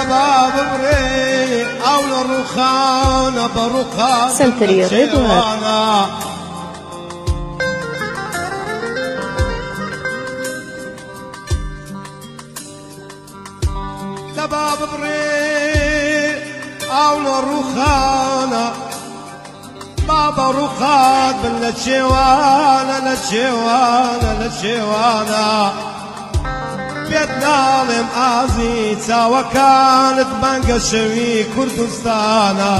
دەبا ببڕێ ئاو لە ڕووخانە بە ڕووخان سەنتەری ڕێبوار. دەبا ببڕێ ئاو لە ڕووخانە با بە ڕووخات بن لە چێوانە لە چێوانە لە چێوانە پێت ناڵێم ئازی چاوەکانت مانگە شەوی کوردستانە.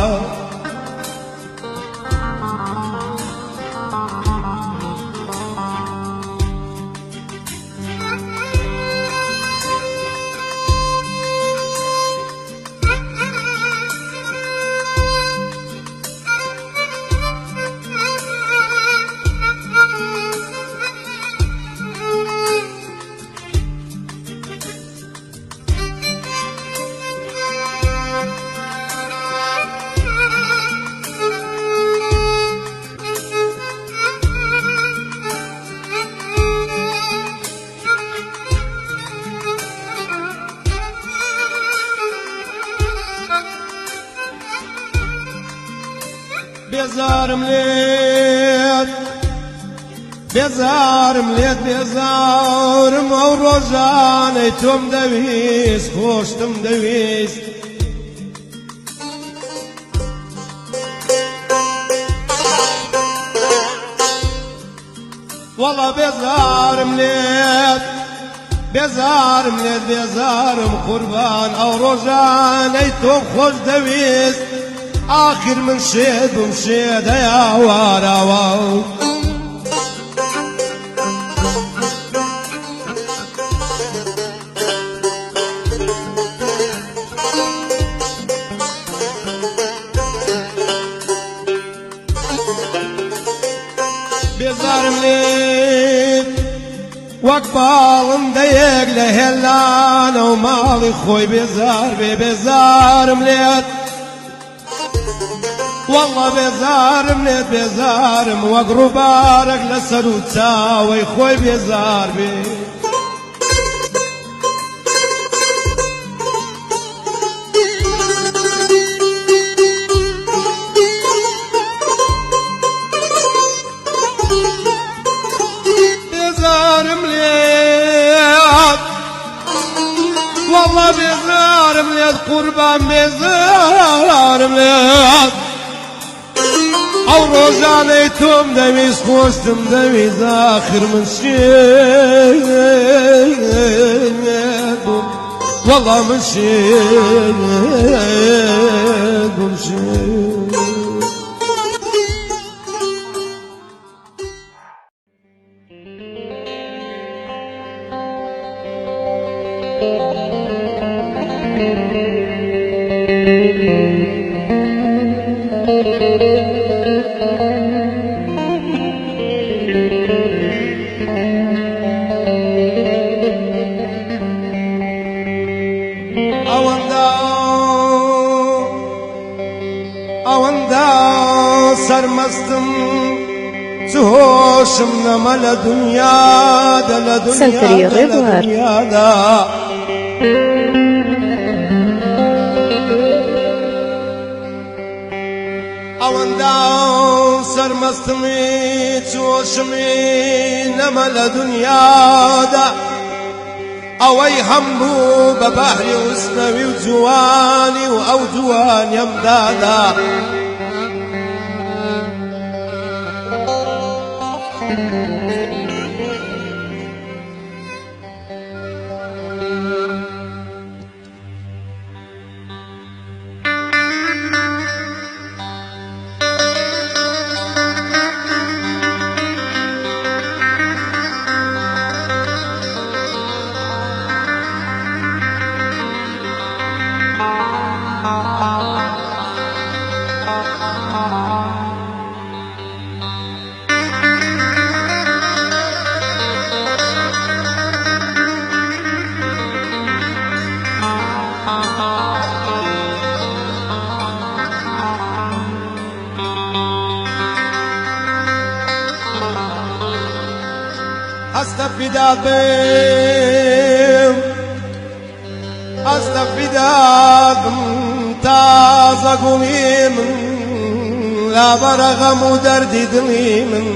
بێزارم لێت بێزارم لێت بێزارم ئەو ڕۆژانەی تۆم دەویست خۆشتم دەویست وەڵا بێزارم لێت بێزارم لێت بێزارم قوربان ئەو ڕۆژانەی تۆم خۆش دەویست ئاخر من شێت بووم شێدەیا واراوە. بێزارم لێت وەک باڵندەیەک لە هێلانە و ماڵی خۆی بێزار بێ بێزارم لێت والله بێزارم لێت بێزارم وەک ڕووبارێک لەسەر و چاوەی خۆی بێزار بێ. بێزارم لێت والله بێزارم لێت قوربان بێزارم لێت ئەو ڕۆژانەی تۆم دەویست خۆشتم دەویست ئاخر من شێت بووم والله من شێت بووم شێت. ئەوەندە ئەوەندە سەرمەستم چ هۆشم نەمە لە دنیادا لە سەنتەری دنیادا لە ڕێبوار. دنیادا. ئەوەندە سەرمەستمی چ هۆشمی نەمە لە دنیادا ئەوەی هەمبوو بە بەهری وسنەوی و جوانی و ئەو جوانیم دادا. هەستە فیدا بم هەستە هەستە فیدات بم تازە گوڵی من لابەرە غەم و دەردی دڵی من.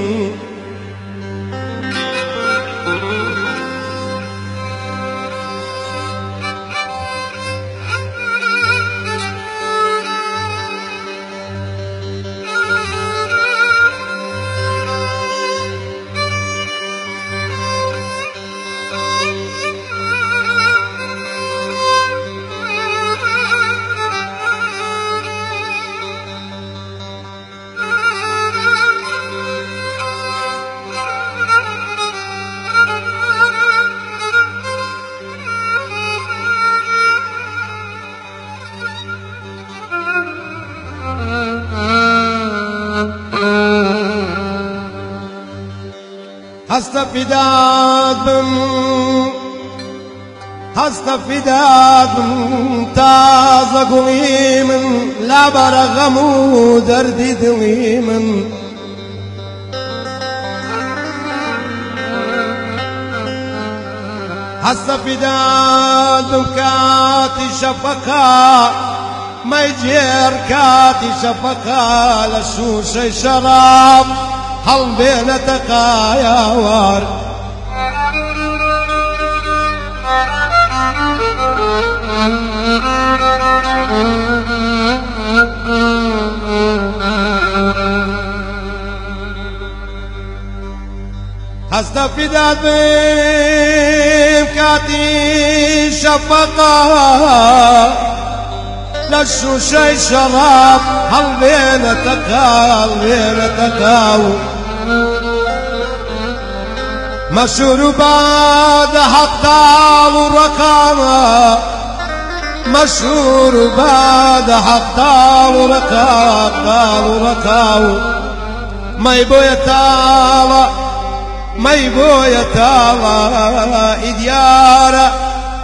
هەستە فیدات بم هەستە فیدات بم تازە گوڵی من لابەرە غەم و دەردی دڵی من. هەستە فیدات بم کاتی شەفەقا مەیگێڕ کاتی شەفەقا لە شووشەی شەراب هەڵبێنەتە قایاوار. هەستە فیدات بم کاتی شەفەقا لە شووشەی شەراب هەڵبێنەتە هەڵبێنەتە قاو. مەشهور باد حەقتاڵ و ڕەقامە مەشهور باد حەقتاڵ و ڕەقاقاڵ و ڕەقاو. مەی بۆیە تاڵە مەی بۆیە تاڵە ئیدیارە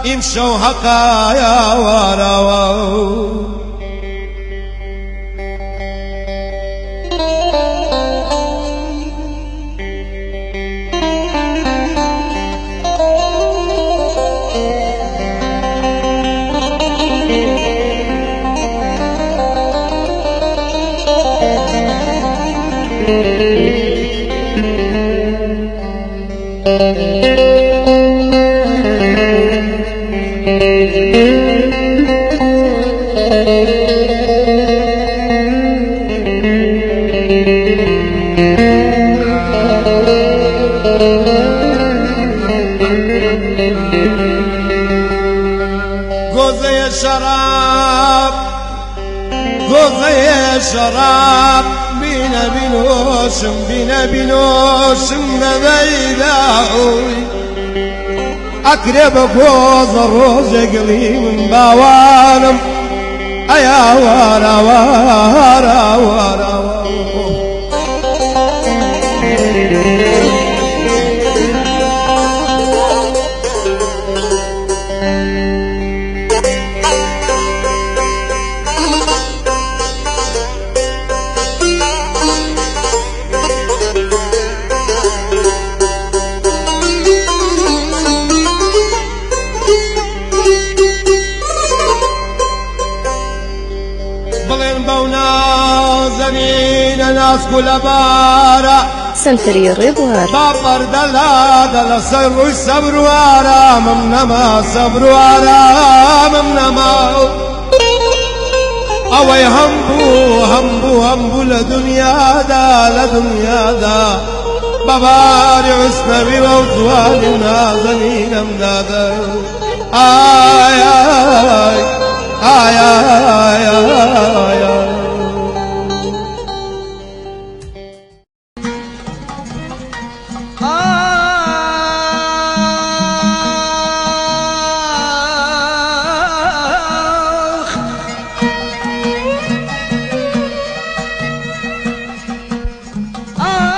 ئیمشەو هەقایا وارەوە. گۆزەیە شەراب گۆزەیە شەراب بینە بینۆشم بینە بینۆشم نەبەیداوی ئەکرێ بە گۆزە ڕۆژێ گڵی من باوانم ئەیا وارە وارە وارە. بڵێن بەو نازەنینە ناسک و لەبارە سەنتەری ڕێبوار با پەردەلادە لەسەر ڕووی سەبر و ئارامم نەما سەبر و ئارامم نەما. ئەوەی هەم بوو هەم بوو هەم بوو لە دنیادا لە دنیادا بەباری عوسنەوی وە و جوانی و نازەنینەم دادە. ئای ئای ئای ئای ئای ئای. آخ آخ.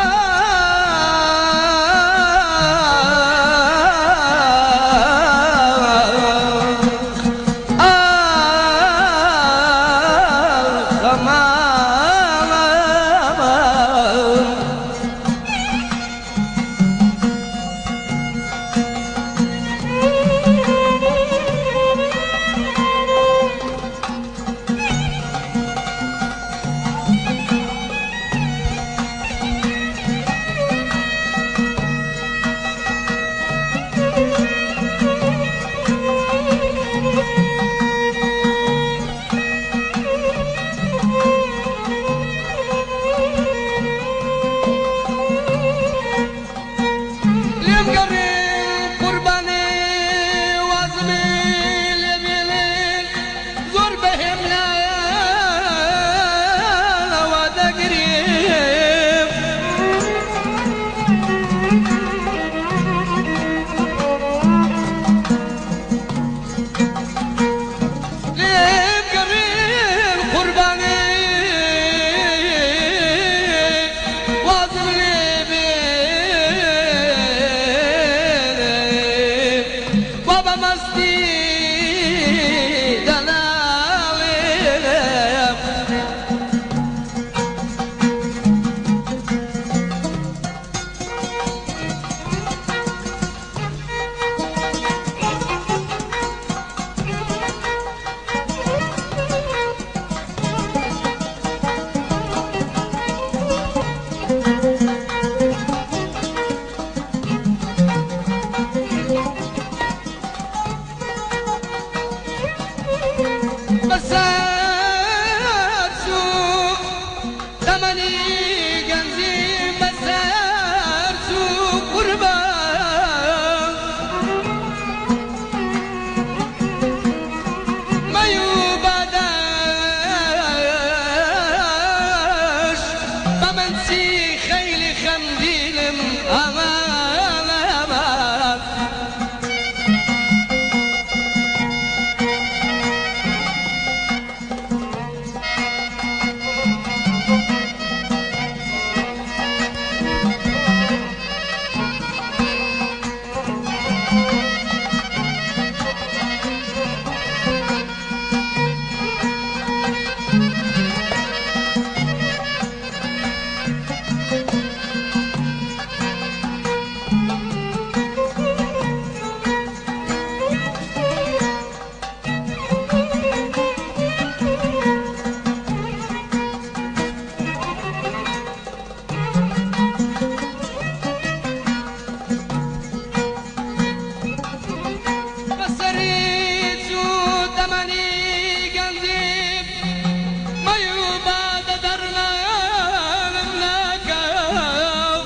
دەناڵێم. بەسەر چوو تەمەنی گەنجیم، بەسەر چوو قوربان. مەی و بادەش بە من چی، خەیلی خەمگینم ئەمان ئەمان. بەسەری چوو تەمەنی گەنجیم، مەی و بادە دەرمانم ناکەم.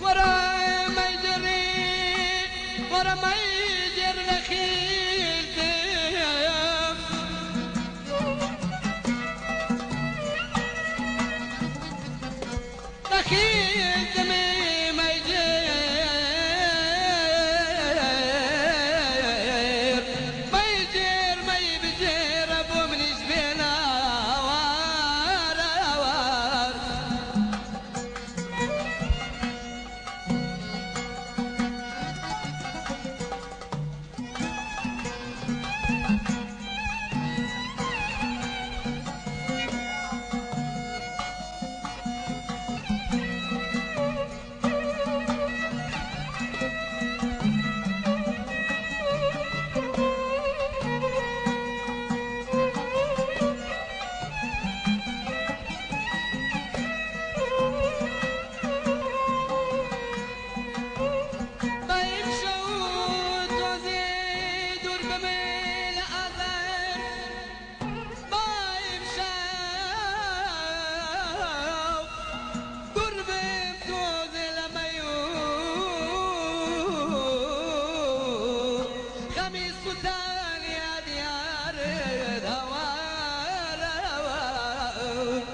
وەرە مەیجەری، وەرە مەیجەر نەخیل دێم. نەخیل دمی مەیجێر، مەیجێر مەی بجێرە بۆ منیش بێنە وارە وار. بەیم شەو تۆزێ دوور بمێ لە ئازار، بایم شەو دوور بم تۆزێ لە مەیو خەمی سوتان یا دیارت هەوار هەوار.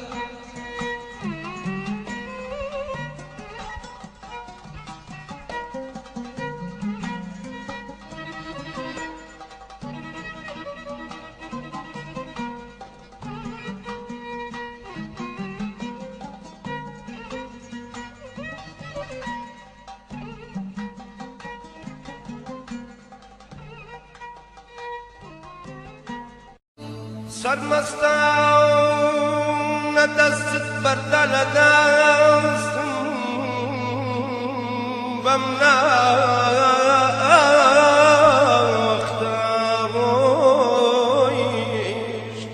سەرمەستان دەستت بەردە لە دەستم بەم ناوەختە ڕۆیشت.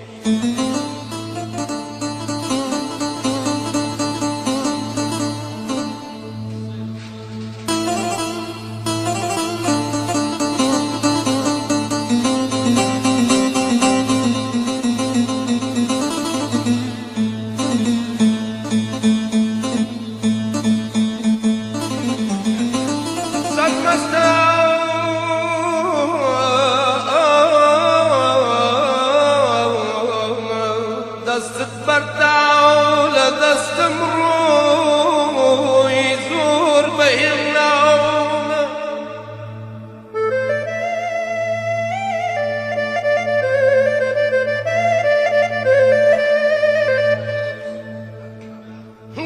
دەستت بەردا و لە دەستم ڕووی زۆر بەهێناوە.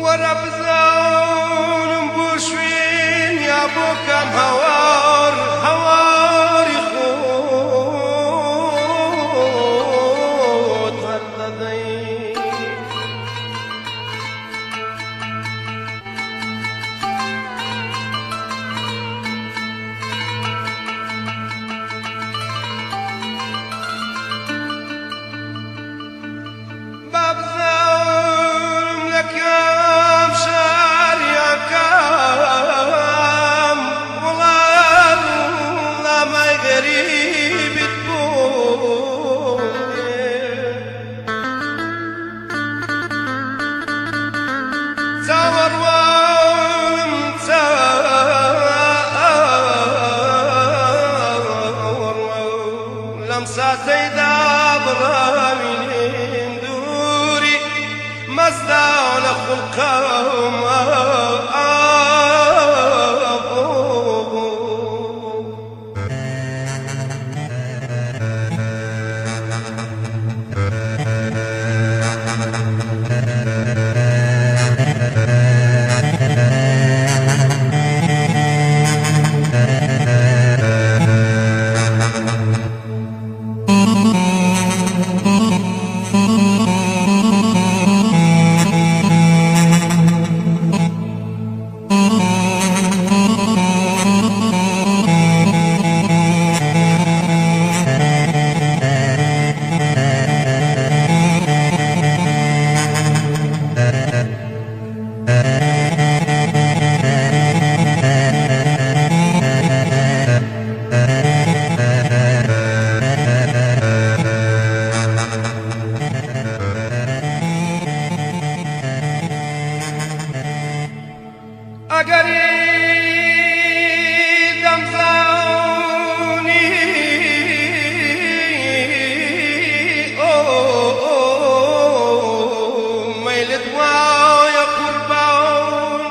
وەرە بزانم بۆ شوێن یا بۆ کەم هەوار هەواری خۆت هەردەدەی. بابزانم لە کام شار یا کام وڵات نامای غەریبت بوو. چاوەڕوانم چاوەڕوان لەم ساتەیدا بڕاوی لێم دووری مەستانە خوڵقەم بوو. ئەگەری دەمزانی ئۆ مەیلت وایە قوربان،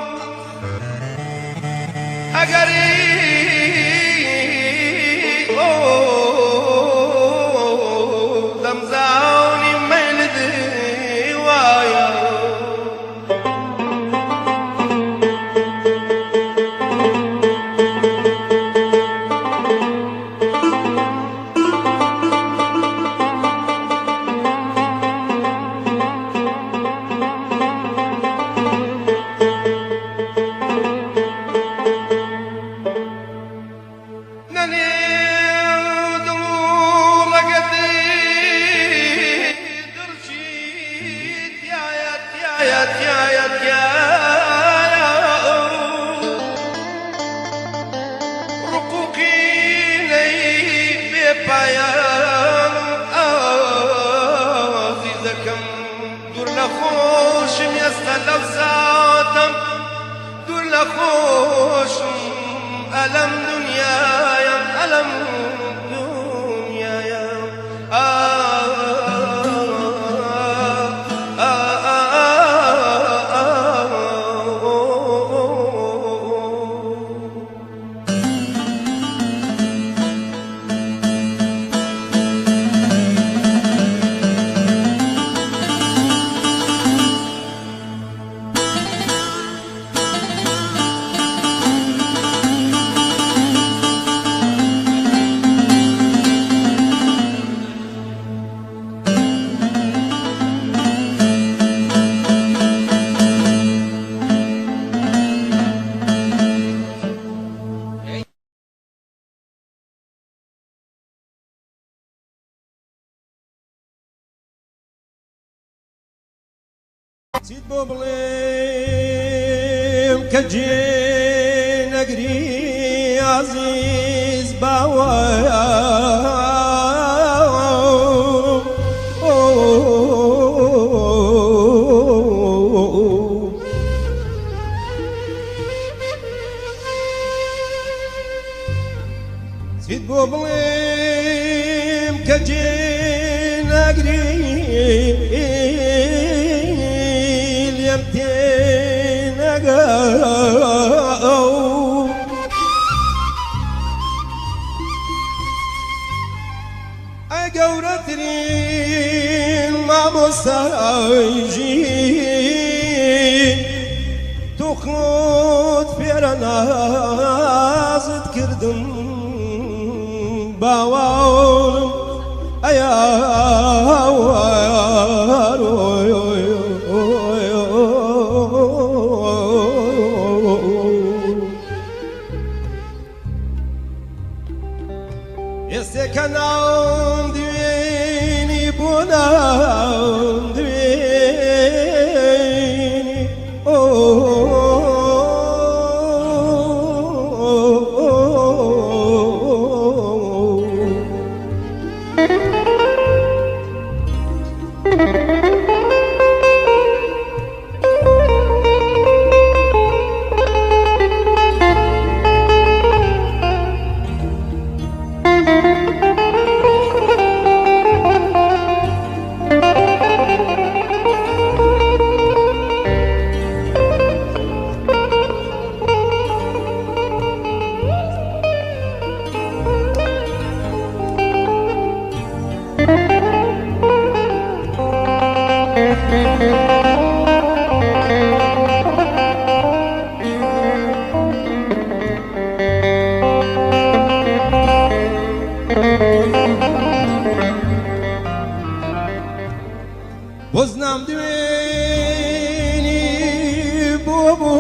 ئەگەری ئۆ دەمزانی مەیلت وایە. لەنێو دڵ و ڕەگەتی دڕچی تایە تایە تایە تایە ڕقوقی لەی بێپایان ئازیزەکەم دوور لە خۆشم ئێستا لەو ساتەم دوور لە خۆشم ئەلەم دنیایم ئەلەم دنیایم ئا ئا ئا ئا. چیت بۆ بڵێم کە جێ نەگری ئازیز باوە چیت بۆ بڵێم کە جێ نەگری لێم تێنەگە ئەی گەورەترین مامۆستای ژین، تۆ خۆت فێرە نازت کردم باوانم ئەیا ئێستێ کە ناوم دوێنی بۆ ناوم دوێنی ئۆ. بۆزنام دوێنی بۆ بۆ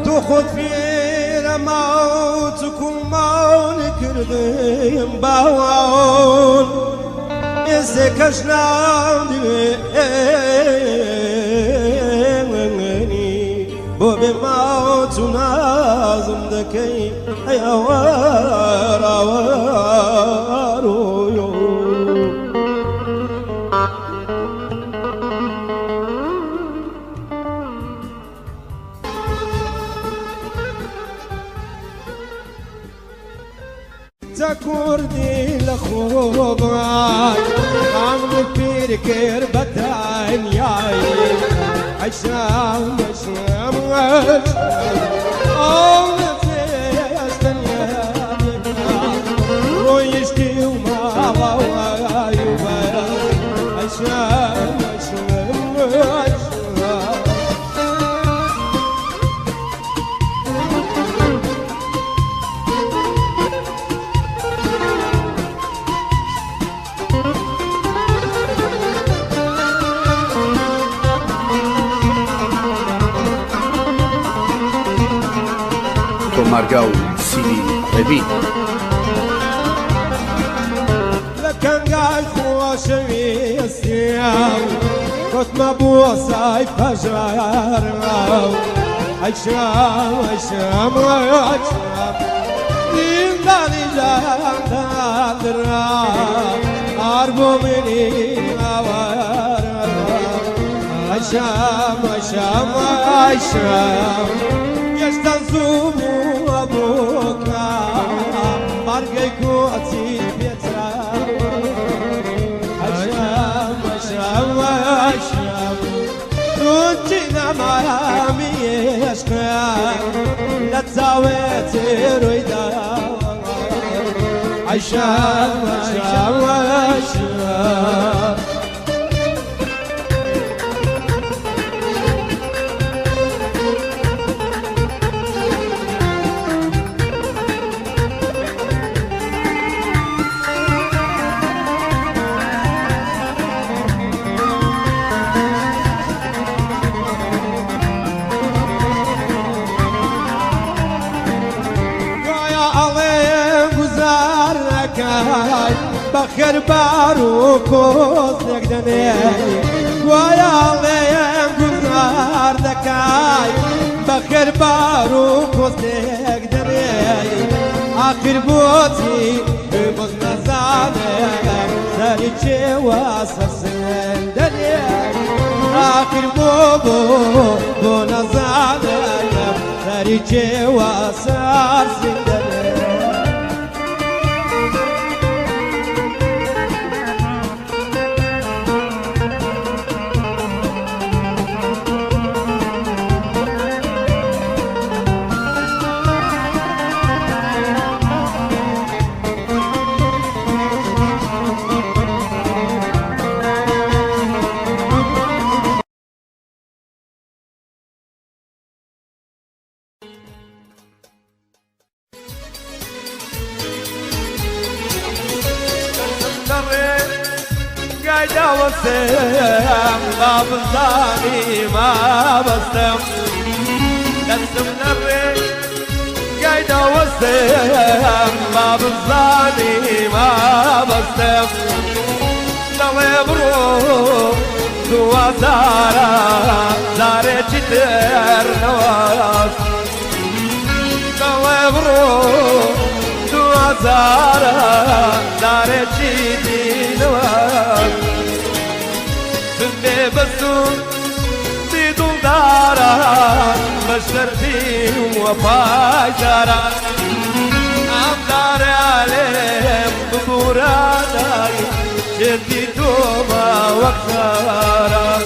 تۆ خۆت فێرە ماوت کوڵمان کردم باوان ئێسێ کەش نام دوێنی بۆ بێ ماوت و نازم دەکەی ئەی ئەوار ئاوار تا کوردی لە خۆبای ئەم پیر کرد بە تەنیایی عەشام عەشام ئەو ڕۆیشتی و ماڵەوەی و عەشام عەشام عەشام. تۆمارگا و سیدی ڕێبین. لە کەنگای خۆشەویستیم کۆتمە بۆ سای پەژارم ئەیشام ئەیشام ئەیشام دیندانی جاندرا ئار بۆ منی ئاوارم ئەیشام ئەیشام ئەیشام گەشتان زوو بووە بۆکە بارگەی کۆچی پێچرا ئەیشام ئەیشام ئەیشام توچی نەمامی عشقە لە چاوێ تێرۆیدا ئەیشام ئەیشام ئەیشام. گوایە ئەڵێم گوزار نەکای بەخێر بار و پۆستێک دەنێ گوایاڵێم گوزار دەکای بەخێر بار و پۆستێک دەنێ ئاخر بۆچی بۆز نەزانێ سەری چێوە سەرسێن دەنێ ئاخر بۆ بۆ بۆ نەزانێ سەری چێوە سەرسێن دەنێ. بابزانی ما بەستم دەستم لە ڕێ گایداوەستم بابزانی ما بەستم دەڵێ بڕۆ دووازارە جارێکی تر نەوەست دەڵێ بڕۆ دووازارە جارێکی دینەوەست بێ بەسوو بی دڵداران بە شەرفی وەفای جاران ئەم دارالێم ببورادای شێتی تۆمە وەک جاران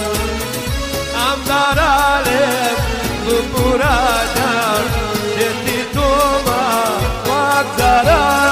ئەم دارالێم ببورادای شێتی تۆمە وەک جاران.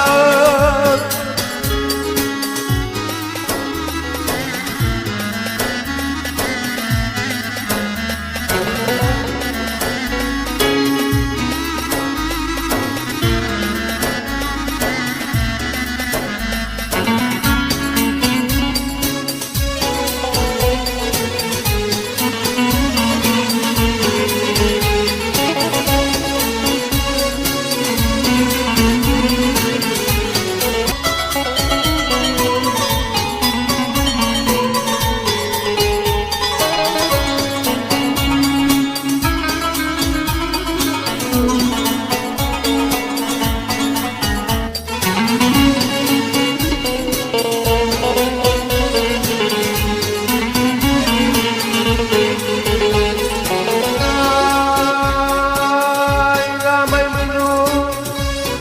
نامەی من و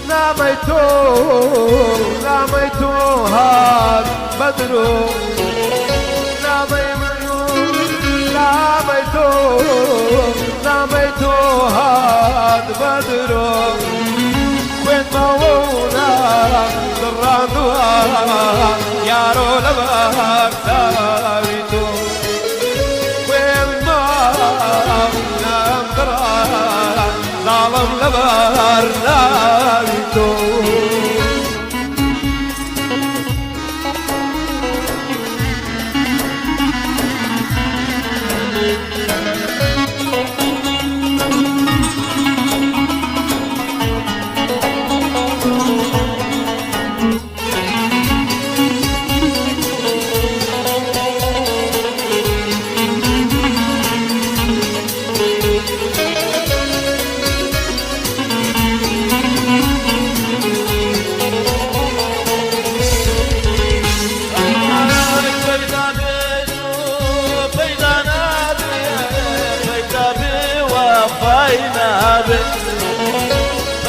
نامەی تۆ نامەی تۆ هات بەدرۆ نامەی من و نامەی تۆ نامەی تۆ هات بەدرۆ خوێندمەوە و ناڕاندووە یارۆ لەبەر چاوی تۆ زاڵم لەبەر ناوی تۆ.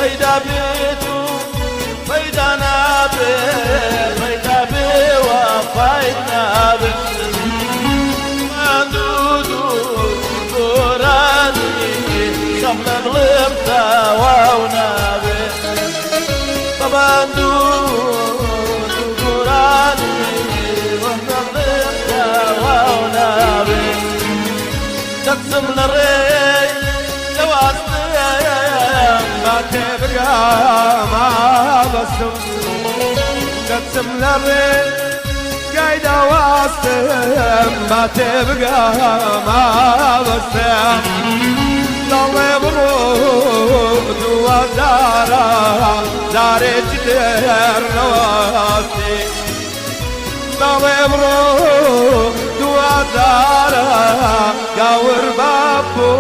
پەیدا بێت و پەیدا نابێ پەیدا بێ وەفای نابێ ماندوو گۆرانی خەم لە دڵم تەواو نابێ بە ماندوو گۆرانی خەم لە دڵم تەواو نابێ دەچم لە ڕێ با تێبگا ما بەستم دەچم لە ڕێ گایداواستم با تێبگا ما بەستم دەڵێ بڕۆ دووازارە جارێکی تر نەوەستی. دەڵێ بڕۆ دووازارە گاور بابۆ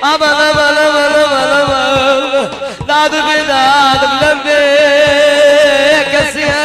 ئەمان ئەمان ئەمان ئەمان ئەمان داد بێدادم لەم بێ کەسیە.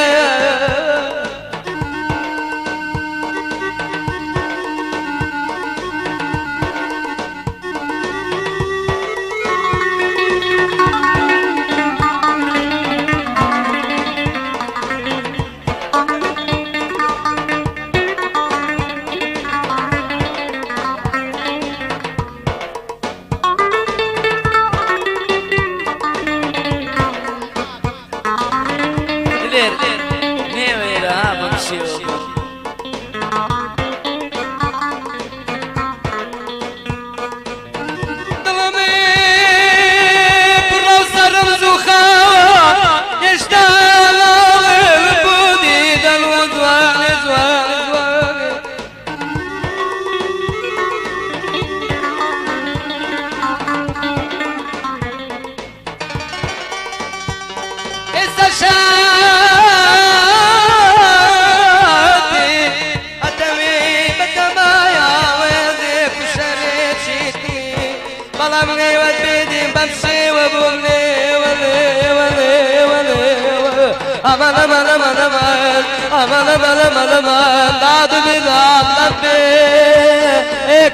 ئەمان ئەمان ئەمان ئەمان ئەمان ئەمان ئەمان ئەمان داد بێداد لەم بێ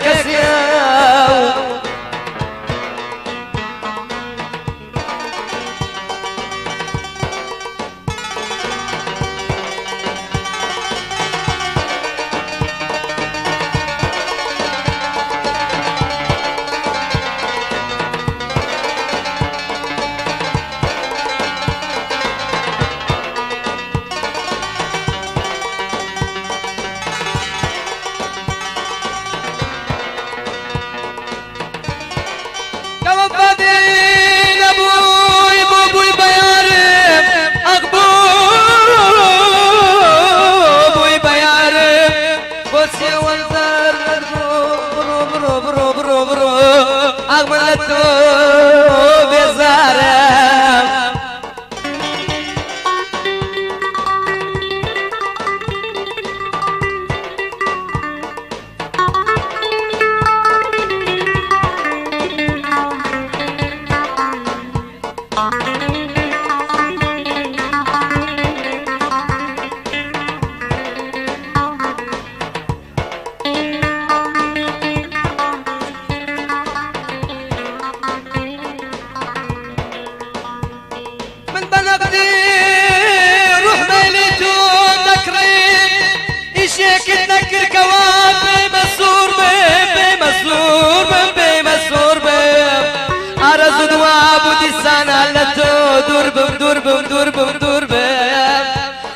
کەسیە.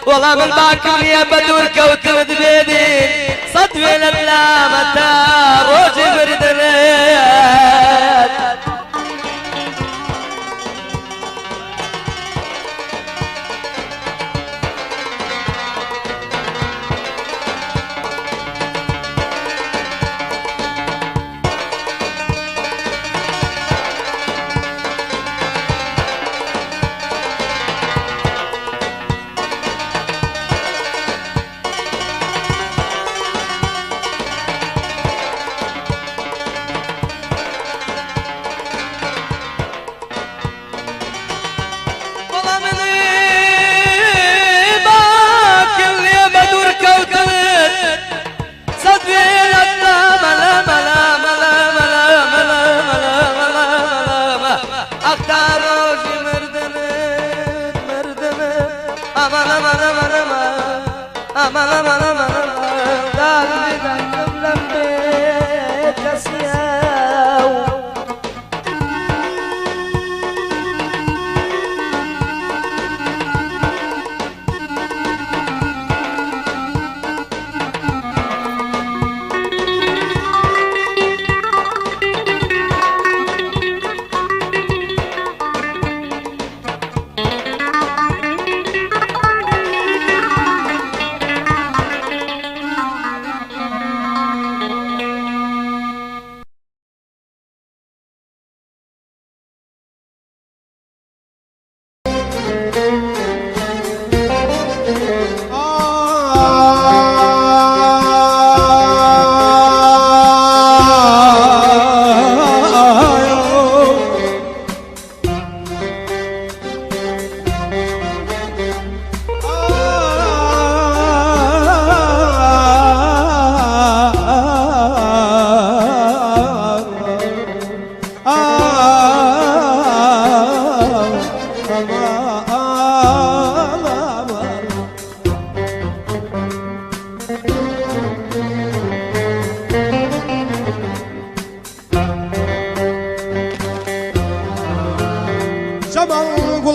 والله من باكم يا بدور كوكب بيدي صدوي للامة روجي بردنيت.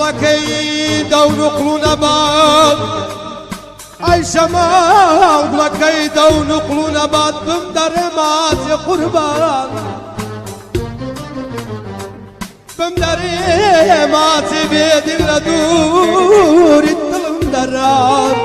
گوڵەکەی دەو نوقڵ و نەبات ئەی شەماڵ گوڵەکەی دەو نوقڵ و نەبات بم دەرێ ماچێ قوربان بم دەرێ ماچێ بێدیم لە دووری دڵم دەرات.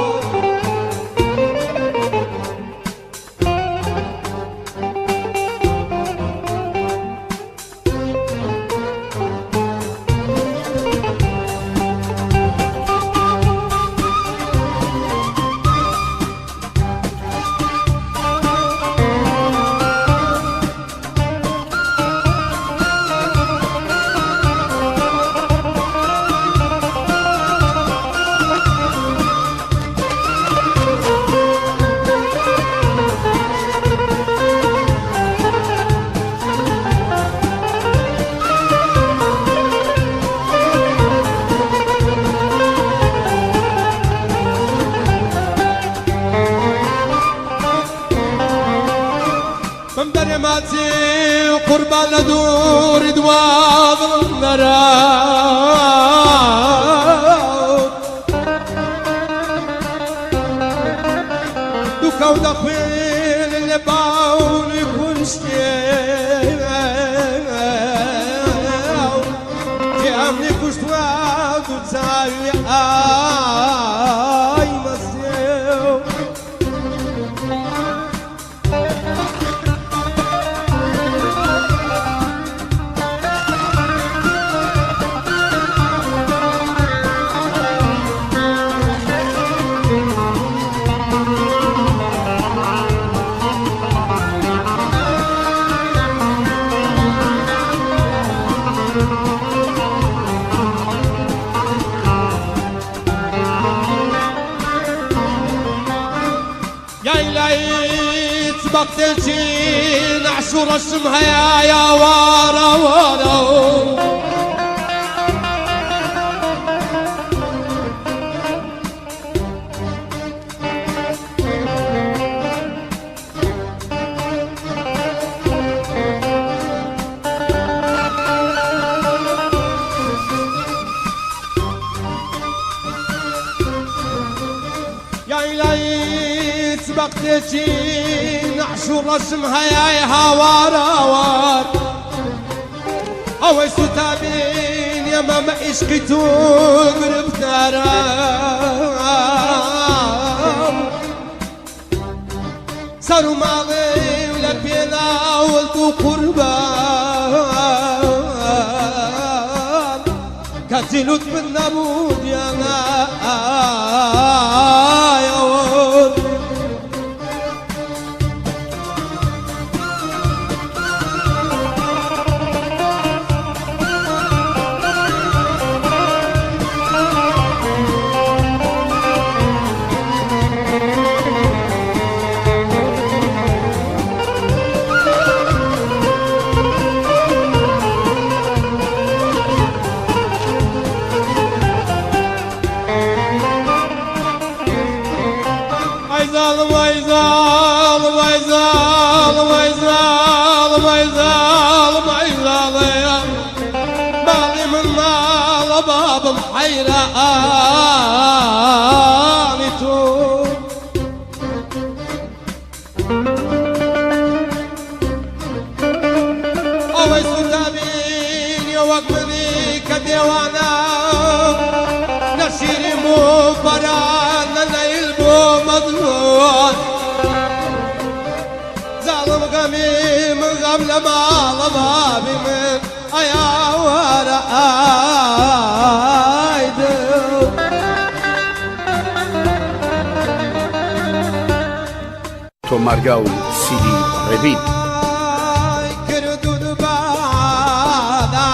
بم دەرێ ماچی قوربان لە دووری دوا دڵم دەرا دووکەو دەخوێن لە باونی کوشتێ کێ ئەمنی کوشتوە دوو چاوی ئای مەسێو. یای لایت بەختێکی نەعش و ڕەشم هەیە یا وارە وارە یای لایت بەختێکی نەعش و ڕەشم هەیە هاوارە وار ئەوەی سوتابین ئێمە مە عیشقی تو گرفتارم سەر و ماڵێ لە پێناوەت و قوربان کەچی لوت من نەبوو دیانایەوە. ئەی زاڵم ئەی زاڵم ئەی زاڵم ئەی زاڵم ئەی زاڵم ئەی زاڵم ماڵی من ماڵە بابم حەیرانی تۆ. ئەوەی سوتابین وەک منی کە دێوانە نەشیریم و بەران نە لەیل بۆ مەزلوون زاڵم غەمی من غەم لە ماڵە بابی من ئەیا وارە ئای دڵ. تۆمارگا و سیدی ڕێبین. ئای کردود بادا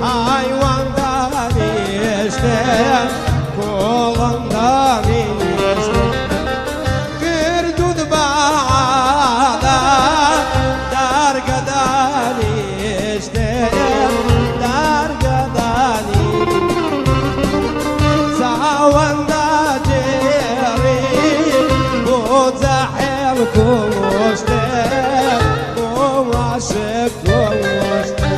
hayvan danişte kolan danişte کردود بادا darga danişte darga dani ساوەندا جێڕی بۆ جەحێڵ کوشتێ بۆ عاشق کوشتێ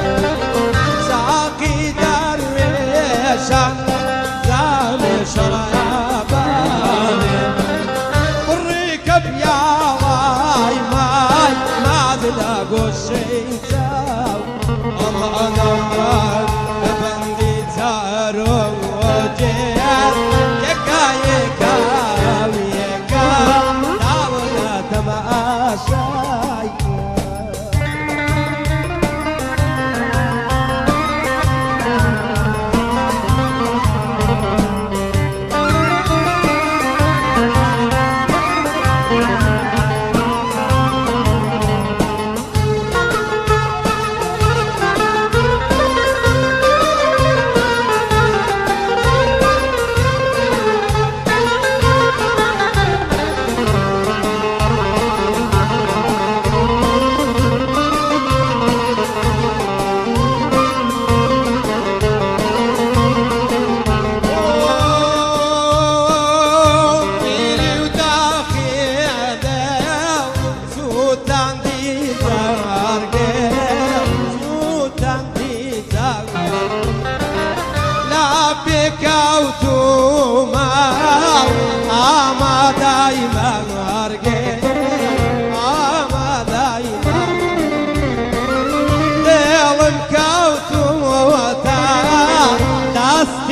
ساقی دەروێشان.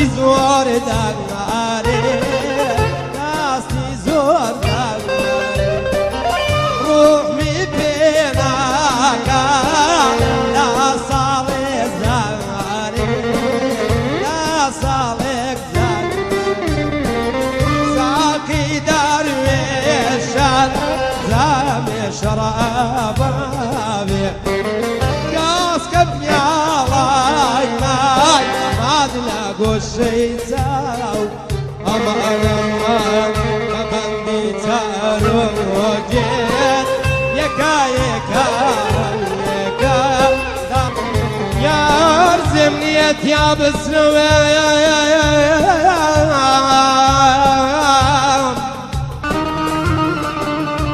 دەستی زۆر دارێ دەستی زۆر دارێ ڕوحمی پێناکا لە ساڵێ زارێ لە ساڵێک زارێ ساقی دەروێشان جامێ شەراباوێ گاسکە پیاڵای مای ماد لە گۆشەی چاو ئەمان ئەمان بە بەندی چارۆگێت یەکا یەکا یەکا یار زمنیە تیا بسنەوە.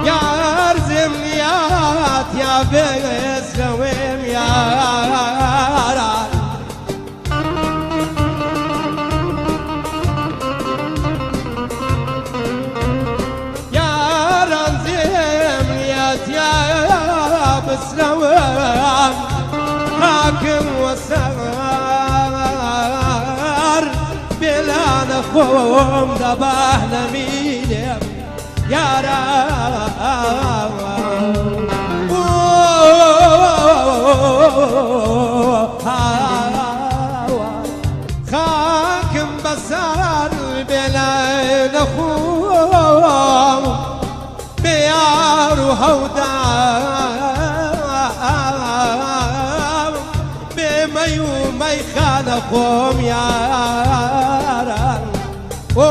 یار زمنیات یا بسنەوەم یاران یاران زمنیات یا بسنەوەم حاکم وەسەر بێلانە خۆم دەباه نەمینێم یاران خاکم بەسەر بێلانە خۆم بێیار و هەودام بێمەی و مەیخانە خۆم یاران. ئۆ